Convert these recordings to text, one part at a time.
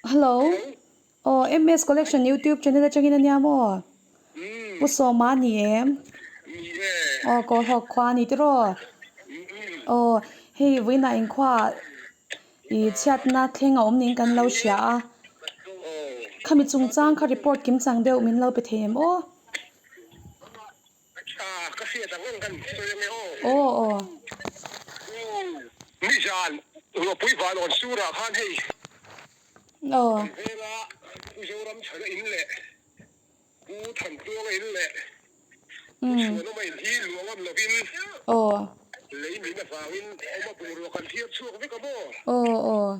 Hello. Aw MS Collection YouTube channel atangin ania maw? Pu Sawma a ni em? Aw Kawlhawk khua a ni tiraw? Aw hei vawiinah inkhua ih chhiatna thleng a awm niin kan lo hria a. Khami chungchang kha report kim chang deuh min lo pe thei em aw? Aw aw. Nizan Ruahpui Vanawn surah khan hei Aw. Kan venga Pu Zoram chhana in leh Pu Thantluanga in leh Pu Chhuanawma in hi luah ngam lovin Aw. lei min avangin awma bungrua kan thiar chhuak vek a maw? Aw aw.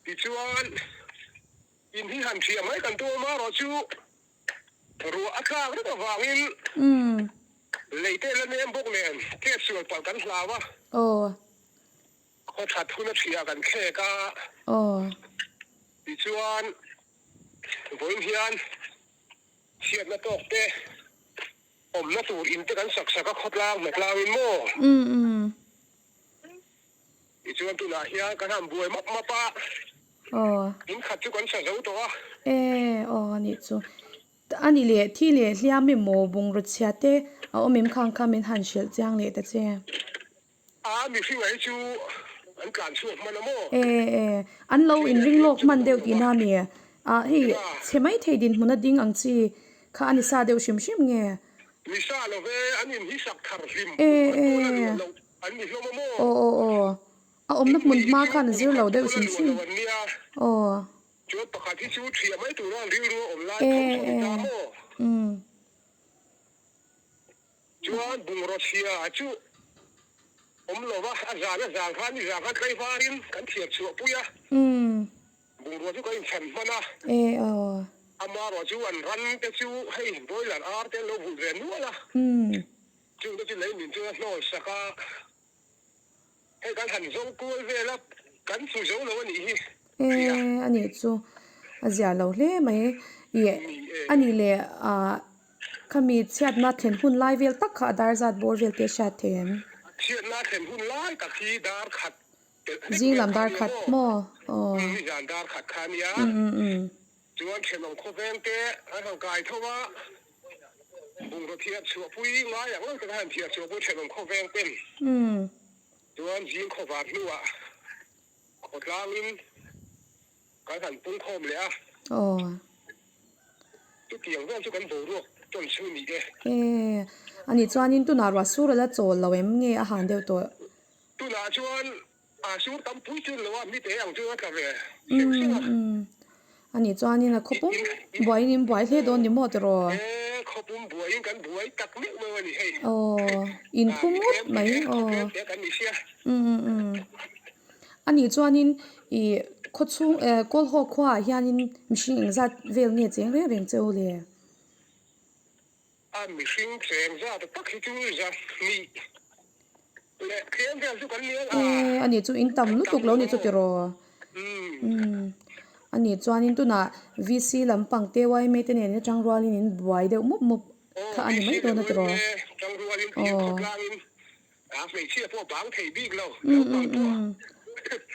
Tichuan in hi han thiah mai kan tum a marawh chu Ruah a tlak reng avangin lei te la nem bawk nen chet sual palh kan hlau a. Khaw that hun a thiah kan thlek a. Tichuan vawiin hian chhiatna tawk te awmna tur in te kan sak sak a khawtlang hnatlangin maw? Tichuan tunah hian kan han buai map map a, in khat chu kan sa zo tawh a. E aw a nih chu. A ni leh thi leh hliam emaw bungraw chhia te a awm em khang kha min han hrilh chiang leh ta che. A mihringa hi chu an tlan chhuak hman a maw? E e an lo inring lawk hman deuh tihna a ni. A hei chhe mai thei dinhmun a ding ang chi kha a ni sa deuh hrim hrim nge? Ni sa lo ve, an inhisak thar hlim khat pawn a luah loh. An ni hlawm a maw? Aw aw aw. A awmna hmun hma khan a zir lo deuh hrim hrim. Aw. Chuan pakhat hi chu thiah mai tura an rilru a awm lai tho chu a ni ta maw? Umm. Chuan bungraw chhia chu awm lo va, a zan a zan khan ni zan khan tlaivarin kan thiar chhuah pui a. Umm. Bungrua chu kan inchhan hman a. E aw. Amarawh chu an ran te chu hei boiler ar te an lo vulh ve nual a. Umm. Chungte chu lei min chuan a hnawl sak a, hei kan han zo kual vel a, kan hmu zo lo a nih hi hria. E, a nih chu a zia lo hle mai. Ih, a nih leh ah khami chhiatna thlen hun lai vel tak kha a dar zat bawr vel te a hriat thei em? Chhiatna thlen hun lai tak hi dar khat telh hlek Zing vel lam kha dar a nia khat maw? maw? Aw. Nizan dar khat kha a nia. Um um um. Chuan thenawm khawveng te an han kai tho a, bungraw thiar chhuahpui ngai ang ang te kha han thiar chhuahpui thenawm khawveng ten. Chuan zing khawvar hnuah khawtlangin kan han pungkhawm leh a. Chutiang vel chu kan boruak tawn chu ni e. E, anih chuanin tunah ruah sur a la chawl lo em nge a han deuh tawh? Tunah chuan A sur tam pui chu lo a, mite ang chu a tla ve hreuh hreuh a. A nih chuanin a khawpum buaiin in buai hle dawn ni maw tiraw? E, khawpum buaiin kan buai tak meuh meuh a ni hei. Aw, in phum ngawt mai aw. Khawtlem te kan ni sia. A nih chuanin i khawchhung Kawlhawk khuaah hianin mihring engzat vel nge cheng reng reng che u le? A mihring cheng zat tak hi chu 200 leh tlem vel chu kan ni ang a. E, ani chu in tam lutuk lo ni chu tiraw? Umm. Ani chuanin tunah VC lampang te yma te nen atang rualin in buai deuh mup mup kha a ni mai dawn a tiraw? Aw, VC leh yma tang rualin thir khawtlangin a hmeichhia pawh bang thei bik lo, Umm naupang umm pawh umm.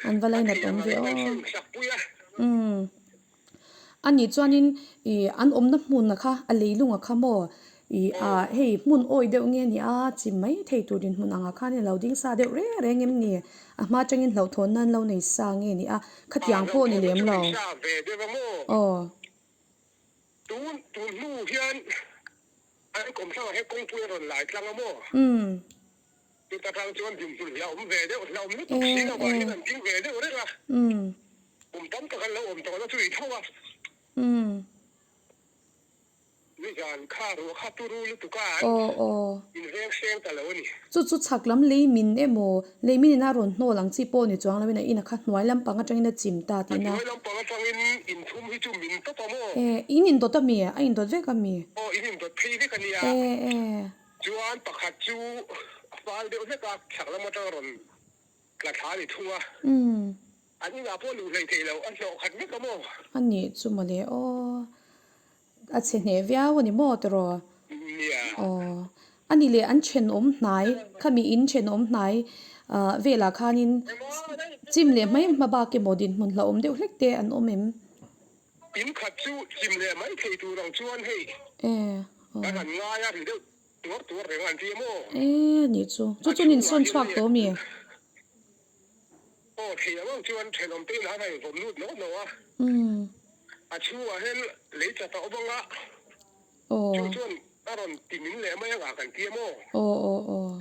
An va a lainat thei awm ang ve angin an aw. hrim sak pui a. Umm. A nih chuanin ih an awmna hmunah kha a leilungah kha maw ih ah hei hmun awi deuh nge ni a chim mai thei tur dinhmun angah khan a lo ding sa deuh reng reng em ni? A hma atangin hlauhthawnna an lo nei sa nge ni a? Khatiang pawh ni lem lo. Aw. Tun tun hnu hian an kawmthlangah hian kawngpui a rawn lai tlang a maw? Chuta tang chuan dinhmun hi a awm ve deuh, hlauhawm lutuk si lo ah hian an ding ve deuh reng a. Kum tam tak an lo awm tawh na chu i tho a. Nizan kha ruah kha turu lutuk a an inveng seng ta lo a ni. Chu chu chhak lam lei min emaw, lei min in a rawn hnawl ang chi pawh ni chuang lo in a in a kha hnuai lampang atangin a chim ta tihna. A hnuai lampang atangin inthum hi chu min tawp a maw? E, in indawt a mi? A indawt vek a mi? Aw, in indawt phei vek a nia. E, e. Chuan pakhat chu a fal deuh hlek a, chhak lam atang rawn tla thla a ni thung a. An inah pawh luh hlei thei lo, a hnawh khat vek a maw? A nih chu mawle aw, a chhe hneh viau a ni maw tiraw? Nia. Aw, a nih leh an thenawm hnai, khami in thenawm hnai velah khanin. Chim leh mai hma bak emaw dinhmun hlauhawm deuh hlek te an awm em? In khat chu chim leh mai thei tur ang chuan hei kan han ngai a ri deuh tuar tuar reng an ti emaw? E nih chu. Chu chuan in sawn chhuak tawh mi? Aw thei ang ang chuan thenawm te in an han vawm lut nawh nawh a. A chhungah hian lei chat a awm ang a. Chu chuan a rawn ti min leh mai ang a kan ti emaw? Aw aw aw.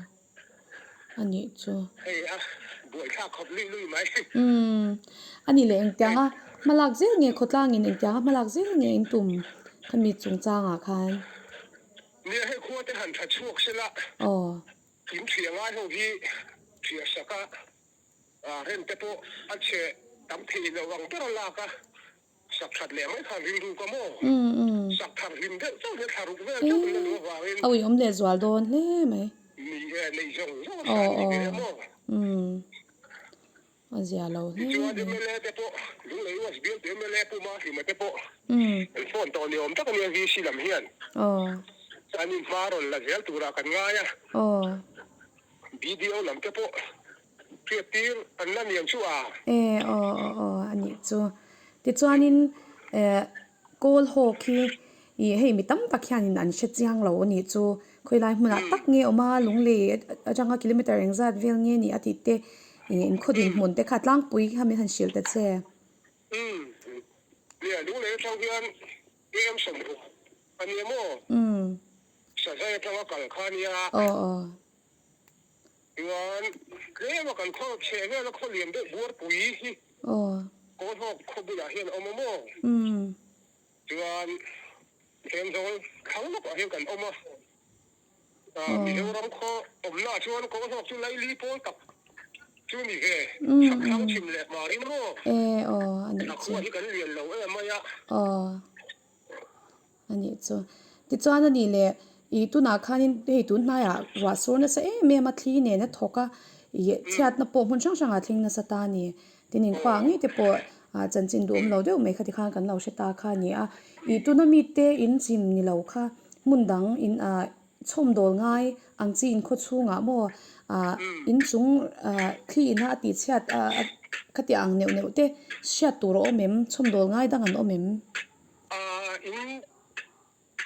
A nih chu. Hei a buaithlak khawp lui lui mai. Umm. A nih leh engtianga hmalak zel nge khawtlangin engtianga hmalak zel nge in tum khami chungchangah khan? Nia hei khua te han tha chhuak sela. Aw. In ṭhia ngai ho hi ṭhia sak a, rem te pawh a chhe tam thei lo ang ber a lak a, sak that leh mai khan rilru ka maw? Sak thar hlim deuh chauh hian thla ruk vel chauh in a luh avangin. A uiawm leh zual dawn hle mai. Ni e, neih zawng zawng a hran ni ve a maw? A zia lo hle mai. Tichuan mla te pawh, Lunglei West bialtu mla Pu Mahlima te pawh an phone tawh ni awm tak a nia VC lam hian. Chuan in hma rawn la zel turah kan ngai a. BDO lam te pawh hriat tir an la niang chu a. E aw aw aw a nih chu. Tichuanin Kawl haw khi ih hei mi tam tak hianin an hre chiang lo a nih chu. Khawilai hmunah tak nge awm a, Lunglei atanga kilometer engzat vel nge ni a tih te ih inkhaw dinhmun te kha tlangpui kha min han hrilh ta che. Umm nia Lunglei atang hian AM 60 a nia maw? Sazai atanga kal kha a nia. Aw aw. Chuan tlema kan khaw chheh vela khaw lian deuh buarpui hi Kawlhawk khaw bulah hian a awm a maw? Chuan Thenzawl thlang lawkah hian kan awm a, Mizoram khaw awmnaah chuan Kawlhawk chu laili pawl tak chu ni ve, chhak thlang chhim leh hmar in maw? A khua hi kan lian lo em mai a. A nih chu. Tichuan a nih leh ih tunah khanin hei tun hnaiah ruah sur nasa em em a thli nen a thawk a, ih chhiatna pawh hmun hrang hrangah thleng nasa ta a ni. Tin inkhua ngei te pawh ah chanchin duhawm lo deuh mai kha tikhan kan lo hre ta kha a ni a. Ih tuna mite in chim ni lo kha hmun dang in ah chhawmdawl ngai ang chi inkhaw chhungah maw ah inchung ah thli ina a tihchhiat ah khatiang ang neuh neuh te hriat tur a awm em? Chhawmdawl ngai dang an awm em? A in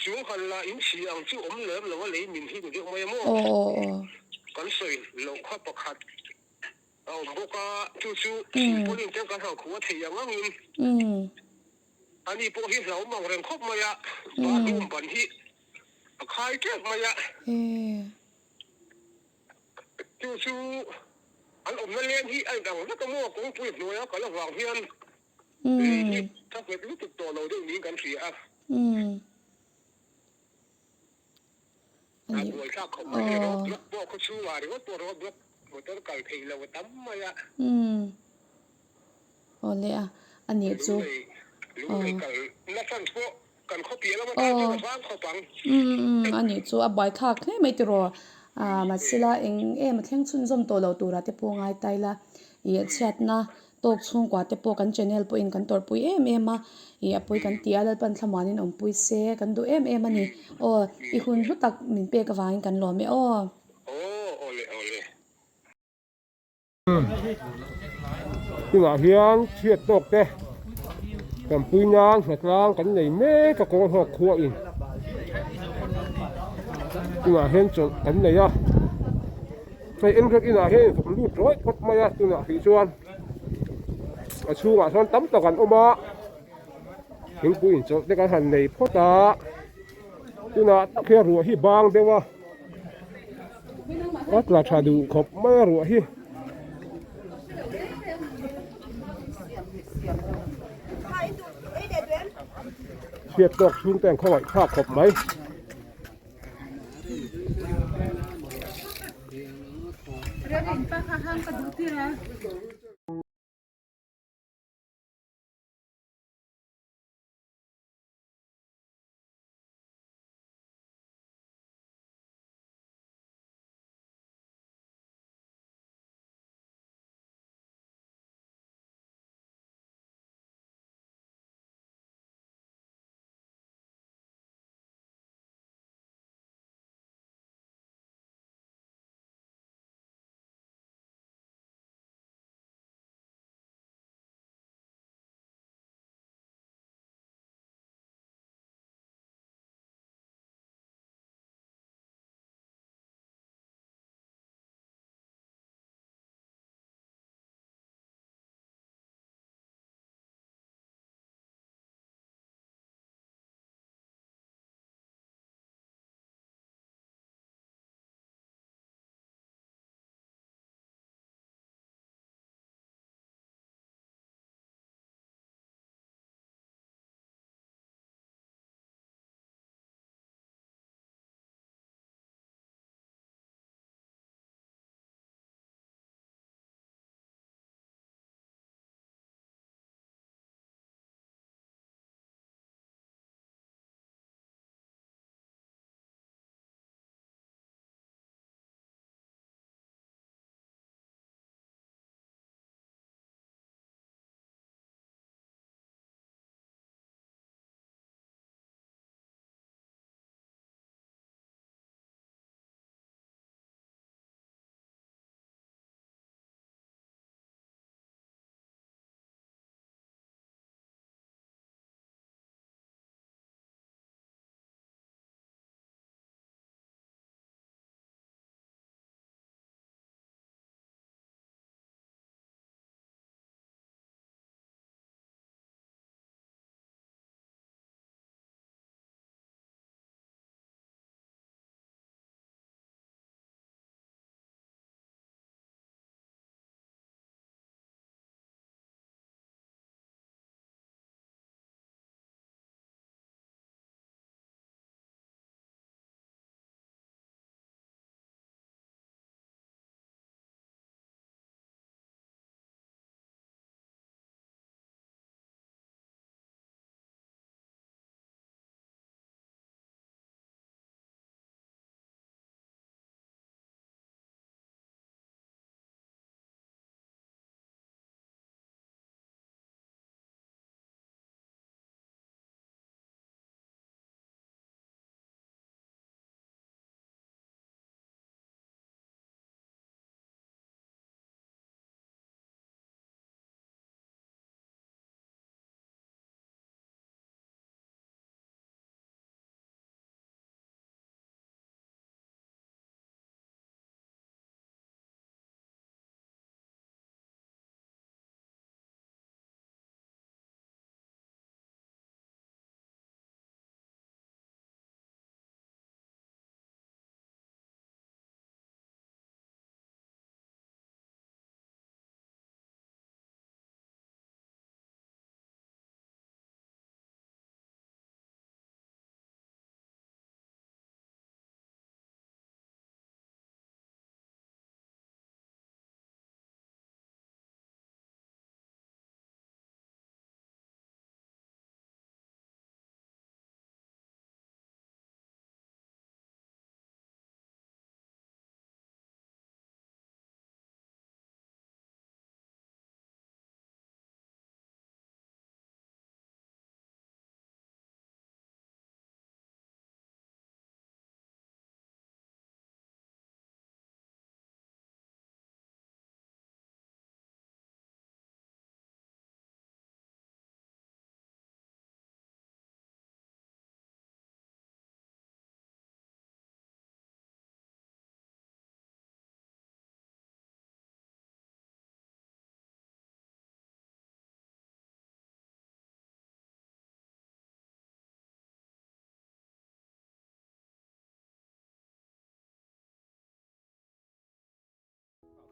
chung han la in chhi ang chu awm lem lo a lei min hi ni deuh mai a maw? Kan sawi loh kha pakhat a awm bawk a, chu chu silpawlin chuan kan han khuh a thei ang angin ani pawh hi hlauhawm ang reng khawp mai a, bathroom ban hi a khai tep mai a. Chu chu an awmna leng hi a inang vek a maw? Kawngpui hnuaia kal avang hian Lei hi ka nghet lutuk tawh lo deuh niin kan hria a. A buaithlak khawp mai hei road block pawh khaw chhungah ringawt pawh road block motor kal thei lo a tam mai a. Aw le a, a nih chu. Lunglei kal na chance pawh kan khaw piah lama tan chuan a vang khawp ang. A nih chu a buaithlak hle mai tiraw. Mahsela eng em a thleng chhunzawm tawh lo turah te pawh ngai ta ila ih chhiatna Tawk chhungkua te pawh kan channel pawhin kan tawrhpui em em a, ih a pawi kan ti a, Lalpan thlamuanin awmpui se kan duh em em a ni. Aw, i hun hlu tak min pek avangin kan lawm e aw. Aw, awle awle. Tunah hian chhiat tawk te tanpui nan hnatlang kan nei mek a kawlhawk khuain tunah hian chawlh kan nei a. Hei England inah hian in vawm lut rawih phawt mai a tunah hrih chuan a chhungah chuan tam tak an awm a thingpui inchawlh te kan han nei phawt a tunah tak hian ruah hi bang deuh a a tla tha duh khawp mai a ruah hi. Chhiat tawk chhungte an khawngaih thlak khawp mai.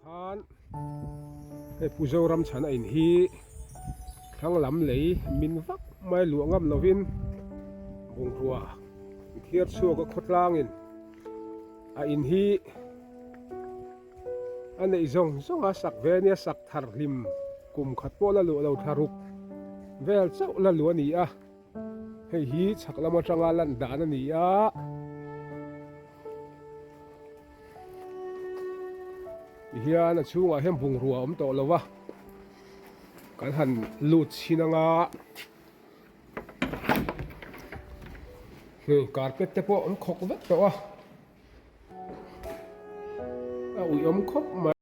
Khan hei Pu Zoramchhana in hi thlang lam lei min vak mai luah ngam lovin bungrua thiar chhuak a khawtlangin a in hi a neih zawng zawng a sak ve ania sak thar hlim kum khat pawh la luah lo thla ruk vel chauh la luah a ni a. Hei hi chhak lam atanga lan dan a ni a. Tihian a chhungah hian bungrua a awm tawh lo a, kan han lut chhin anga hei carpet te pawh an khawk vek tawh a, a uiawm khawp mai.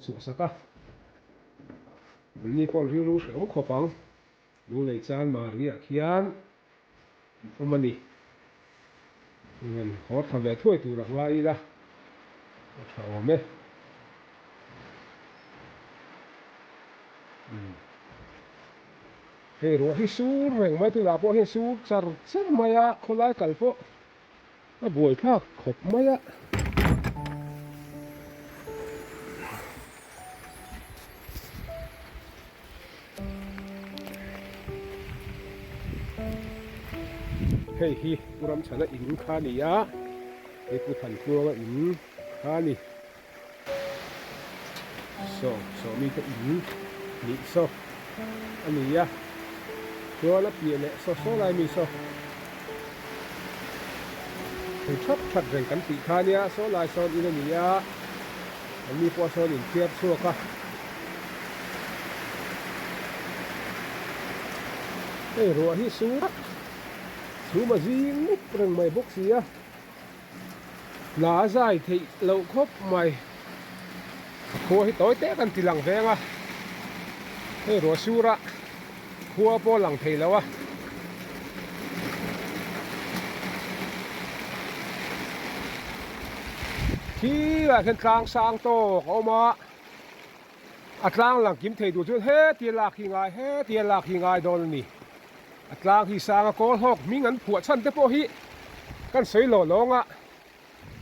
Chhuahsak a, anni pawh rilru hrehawm khawp ang. Lunglei chan Maria khian an awm a ni. Rawn haw tha ve thuai tur a ngai ila a tha awm e. Hei ruah hi sur reng mai tunah pawh hian sur char char mai a, khawlai kal pawh A buaithlak khawp mai a. Hei hi Pu Ramchhana in kha a ni a, hei Pu Thantluanga in kha a ni. Saw sawmi te in nih saw a ni a, chuan a piah leh saw saw lai mi saw thei that that reng kan tih kha nia, saw lai sawn in a ni a, an ni pawh sawn in thiar chhuak a. Hei ruah hi sur chhum a zing mup reng mai bawk si a. Hna a zai theih loh khawp mai. Khua hi tawi te kan ti lang veng a, hei ruah sura khua pawh a lang thei lo a. Khilaiah khian tlang sang tawk a awm a, a tlang lang kim thei tur chuan hetia lak hi ngai hetia lak hi ngai dawn a ni. A tlang hi sang a kawl hawk hming an phuah chhan te pawh hi kan sawi lo lawng a,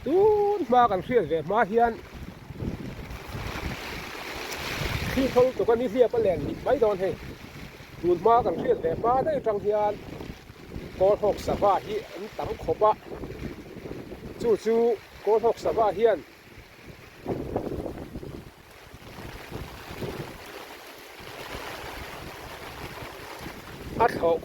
tun hma kan hriat ve hma hian thli tho lutuk a nihliap a len hnih mai dawn hei. Tun hma kan hriat ve hma daih atang hian kawl hawk sava hi an tam khawp a, chu chu kawl hawk sava hian A thlawh.